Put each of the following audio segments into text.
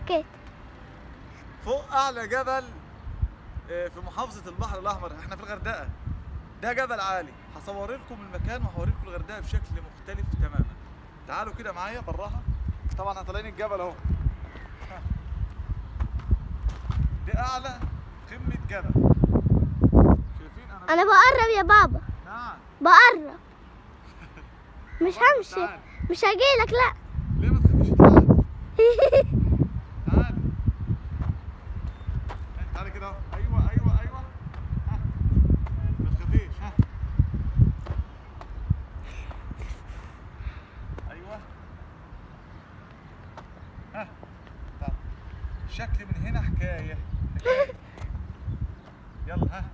وبركاته. فوق اعلى جبل في محافظة البحر الاحمر، احنا في الغردقه. ده جبل عالي، هصور لكم المكان وهوري لكم الغردقه بشكل مختلف تماما. تعالوا كده معايا بالراحة. طبعا احنا طالعين الجبل اهو. دي اعلى قمة جبل. شايفين؟ انا بقرب يا بابا. نعم بقرب. مش همشي، مش هجيلك. لا ليه ما تخافيش؟ تعالي تعالي تعالي كده. ايوه ايوه ايوه، ها ما تخافيش. ها ايوه، ها تعالي. الشكل من هنا حكاية حكاية. يلا ها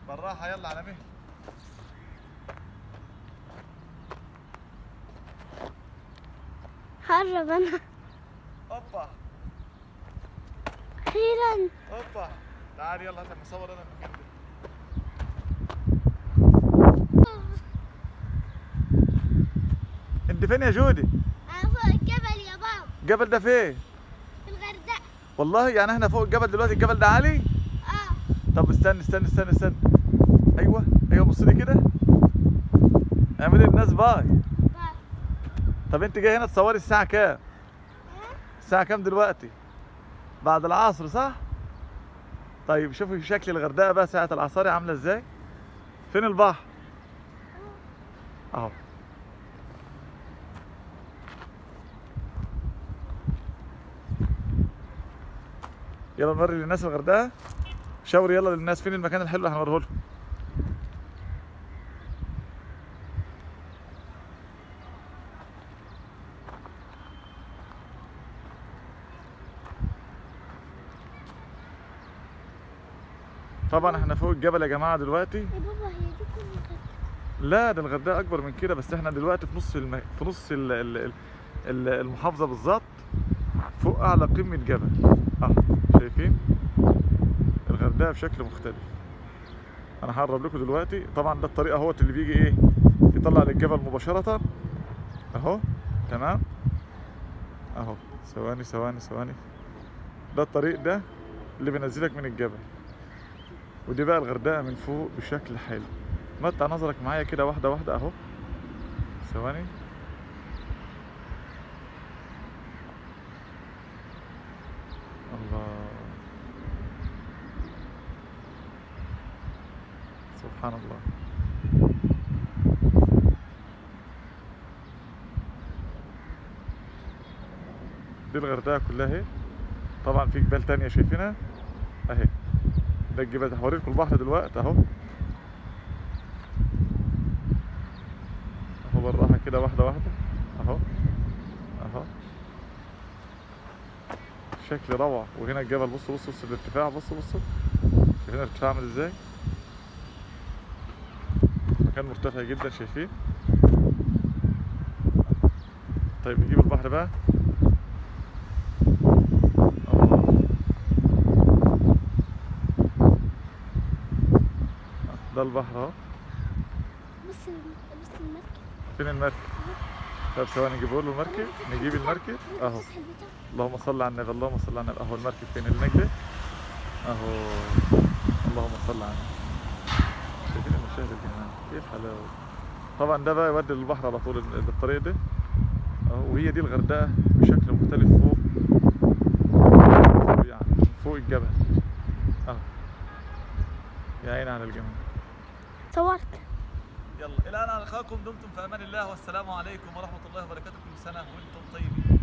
بالراحة، يلا على مهل. هقرب انا. اوبا اخيرا. اوبا تعالي يلا، هات نصور انا المكان ده. انت فين يا جودي؟ انا فوق الجبل يا بابا. الجبل ده فين؟ في الغردقه. والله يعني احنا فوق الجبل دلوقتي. الجبل ده عالي؟ اه. طب استنى استنى استنى استنى. ايوه ايوه، بصي لي كده. اعملي للناس bye. طب انت جاي هنا تصوري الساعة كام؟ الساعة كام دلوقتي؟ بعد العصر صح؟ طيب شوفي شكل الغردقة بقى ساعة العصاري عاملة ازاي؟ فين البحر؟ اهو. يلا نوري للناس الغردقة. شاوري يلا للناس فين المكان الحلو اللي هنوريه لهم. طبعا احنا فوق الجبل يا جماعة دلوقتي. يا بابا هي دي كل الغردقه؟ لا ده الغردقه اكبر من كده، بس احنا دلوقتي في نص في نص المحافظة بالظبط، فوق اعلى قمة جبل. شايفين الغردقه بشكل مختلف. انا هقرب لكم دلوقتي. طبعا ده الطريق اهوت اللي بيجي ايه، يطلع للجبل مباشرة اهو. تمام اهو. ثواني ثواني ثواني، ده الطريق ده اللي بينزلك من الجبل. ودي بقى الغردقه من فوق بشكل حلو. متع نظرك معايا كده واحدة واحدة اهو. ثواني. الله، سبحان الله. دي الغردقه كلها اهي. طبعا في جبال تانية شايفينها اهي. ده الجبال. هوريلكم البحر دلوقتي اهو. اهو بالراحة كده واحدة واحدة اهو اهو. شكل روعه. وهنا الجبل، بصوا بصوا بصوا الارتفاع، بصوا بصوا شايفين الارتفاع عامل ازاي؟ مكان مرتفع جدا شايفين. طيب نجيب البحر بقى. ده البحر اهو. بص بص المركب. فين المركب؟ طب ثواني نجيبه له المركب، نجيب المركب اهو. اللهم صل على النبي، اللهم صل على النبي. اهو المركب فين؟ هناك ده اهو. اللهم صل على النبي. شايفين المشاهد يا جماعة؟ ايه الحلاوة. طبعا ده بقى يودي للبحر على طول الطريق ده اهو. وهي دي الغردقه بشكل مختلف فوق، يعني فوق الجبل اهو. يا عيني على الجمال. صورت. يلا الى ان القاكم، دمتم في امان الله، والسلام عليكم ورحمة الله وبركاته. كل سنة وانتم طيبين.